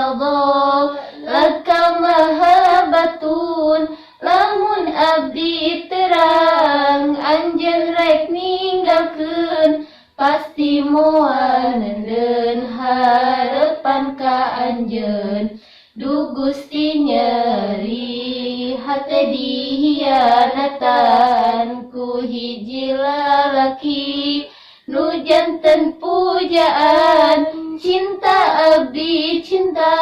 Fadhalaka mahabbatun. Lamun abdi terang anjeun rek ninggalkeun, pasti moal neundeun harepan ka anjeun. Duh Gusti, nyeri hate dihianatan ku hiji lalaki nu janten pujaan. Cinta abdi cinta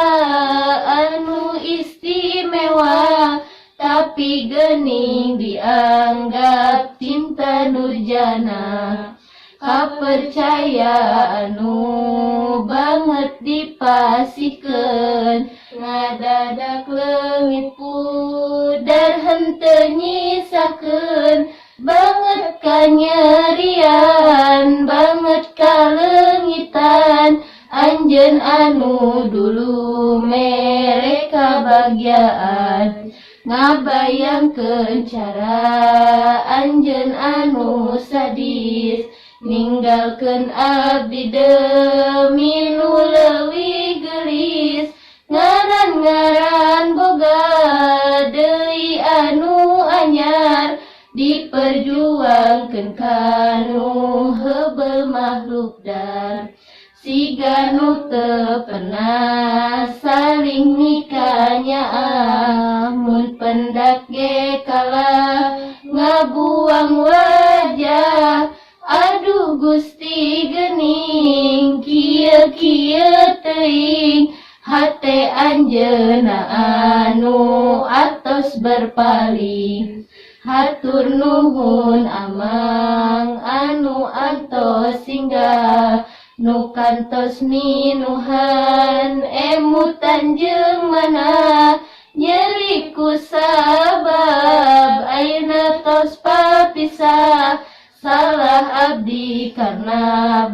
anu istimewa, tapi gening dianggap cinta nurjana. Kapercaya anu banget dipasihkeun, ngadadak leungit pudar henteu nyisakeun. Banget kanyerian, banget kaleungitan, anjeun anu dulu mere kabahagiaan. Ngabayangkeun cara anjeun anu sadis ninggalkeun abdi demi nu leuwih geulis. Ngaran-ngaran boga deui anu anyar, diperjuangkeun kanu heubeul makhluk dar. Siga nu teu pernah saling mikanyaah, mun pendak ge kalah ngabuang wajah. Aduh Gusti, gening kieu-kieu teuing hate anjeunna anu atos berpaling. Hatur nuhun Amang anu antos singgah, nu kantos minuhan emutan jeung mana. Nyeri ku sabab ayeuna tos papisah, salah abdi karena